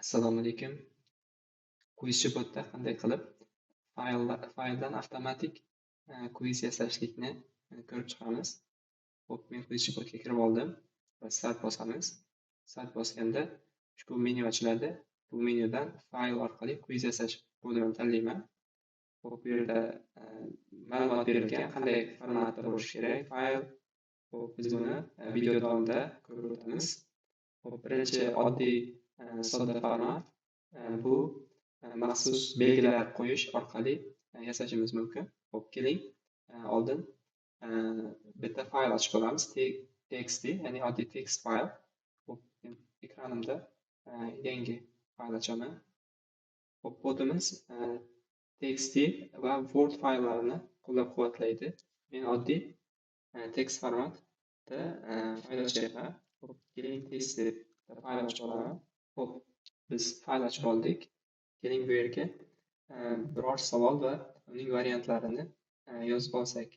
Assalomu alaykum. Quizchi botda qanday qilib fayldan avtomatik quiz yasashlikni ko'rib chiqamiz. Xo'p, men quizchi botga kirib oldim va start bosamiz. Start bosganda ushbu menyu ochiladi. Bu menyudan fayl orqali quiz yasash bo'limini tanlayman. Xo'p, bu yerda ma'lumot berilgan, qanday formatda bo'lishi kerak fayl. Xo'p, biz buni video davomida ko'rib o'tamiz. Xo'p, birinchi oddiy sodda format bu maxsus belgilar qo'yish orqali yasashimiz mumkin. Xo'p, keling, oldin bitta fayl ochib olamiz. Txt, ya'ni oddiy text fayl. Xo'p, ekranimda yangi fayl ochaman. Xo'p, botimiz txt va Word fayllarini qo'llab-quvvatlaydi. Men oddiy text formatda fayl ochyapman. Xo'p, keling, test deb fayl ochib olaman. Xo'p, biz fayl ochib oldik. Keling, bu yerga biror savol va uning variantlarini yozib olsak.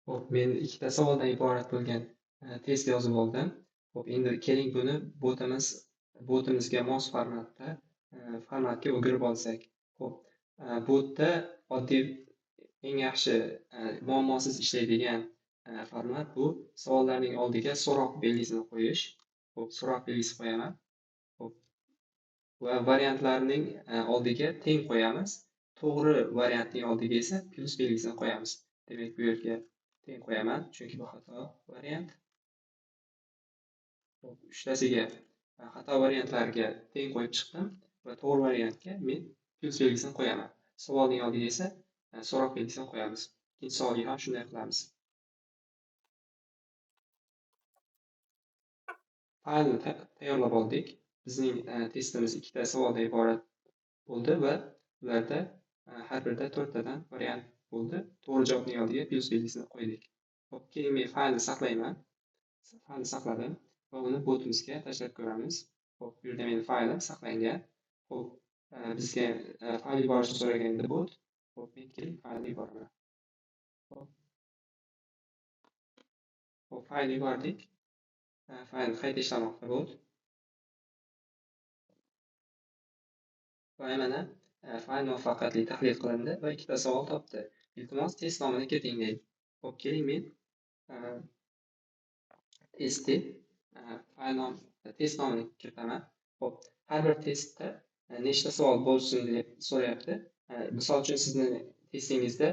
Xo'p, men ikkita savoldan iborat bo'lgan test yozib oldim. Xo'p, endi keling buni botimizga mos formatga o'girib olsak. Xo'p, botda oddiy eng yaxshi muammosiz ishlaydigan format bu savollarning oldiga so'roq belgisini qo'yish. Xo'p, so'roq belgisi qo'yaman. Xo'p, va variantlarning oldiga teng qo'yamiz. To'g'ri variantning oldiga esa plus belgisini qo'yamiz. Demak, bu yerga teng qo'yaman, chunki bu xato variant. Xo'p, uchtasiga xato variantlarga teng qo'yib chiqdim va to'g'ri variantga men plus belgisini qo'yaman. Savolning oldiga esa so'roq belgisini qo'yamiz. Ikkinchi savolga ham shunday qilamiz. Faylni tayyorlab oldik. Bizning testimiz ikkita savoldan iborat bo'ldi va ularda har birida to'rttadan variant bo'ldi. To'g'ri javobning oldiga plus belgisini qo'ydik. Xo'p, keling, men faylni saqlayman. Faylni saqladim va uni botimizga tashlab ko'ramiz. Xo'p, bu yerda mening faylim saqlangan. Xo'p, bizga fayl yuborishni so'ragan edi bot. Xo'p, men keling faylni yuboraman. Xo'p, faylni yubordik. Faylni qayta ishlamoqda bot. Va mana fayl muvaffaqiyatli tahlil qilindi va ikkita savol topdi. Iltimos, test nomini kiriting deydi. Xo'p, keling, men test deb fayl nom test nomini kiritaman. Xo'p, har bir testda nechta savol bo'lsin deb so'rayapti. Misol uchun, sizni testingizda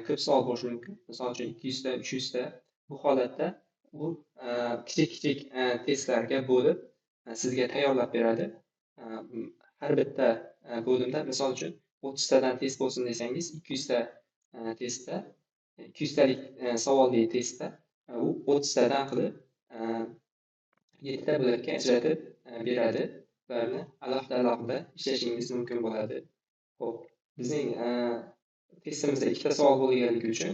ko'p savol bo'lishi mumkin. Misol uchun 200 ta, 300 ta. Bu holatda u kichik-kichik testlarga bo'lib sizga tayyorlab beradi. Har bitta bo'limda, misol uchun 30 tadan test bo'lsin desangiz, 200 ta testda, 200 talik savolli testda u 30 tadan qilib 7 ta bo'lakka ajratib beradi. Ularni alohida-alohida ishlashingiz mumkin bo'ladi. Xo'p, bizning testimizda ikkita savol bo'lganligi uchun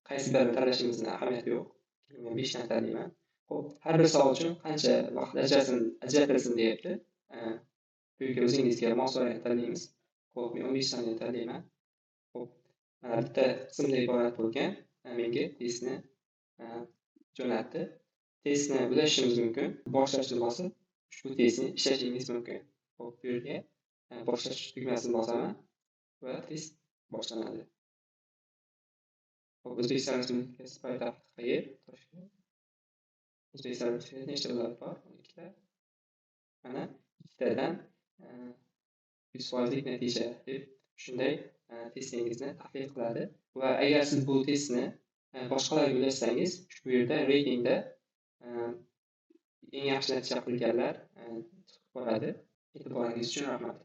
qaysi birini tanlashimizning ahamiyati yo'q. Men 5 tani tanlayman. Xo'p, har bir savol uchun qancha vaqt ajratilsin deyapti. Bu yerga o'zingizga mos variant tanlaymiz. Xo'p, men 15 soniya tanlayman. Xo'p, mana bitta qismdan iborat bo'lgan menga testni jo'natdi. Testni ulashishimiz mumkin. Boshlashni bosib, ushbu testni ishlashingiz mumkin. Xo'p, bu yerga boshlash tugmasini bosaman va test boshlanadi. Xo'p, O'zbekiston Respublikasi poytaxti qayer? Toshkent. O'zbekiston Respublikasida nechta viloyat bor? 12 ta. Mana ikkitadan 100%lik natija deb shunday testingizni tahlil qiladi va agar siz bu testni boshqalarga ulashsangiz, ushbu yerda reytingda eng yaxshi natija qilganlar chiqib boradi. E'tiboringiz uchun rahmat.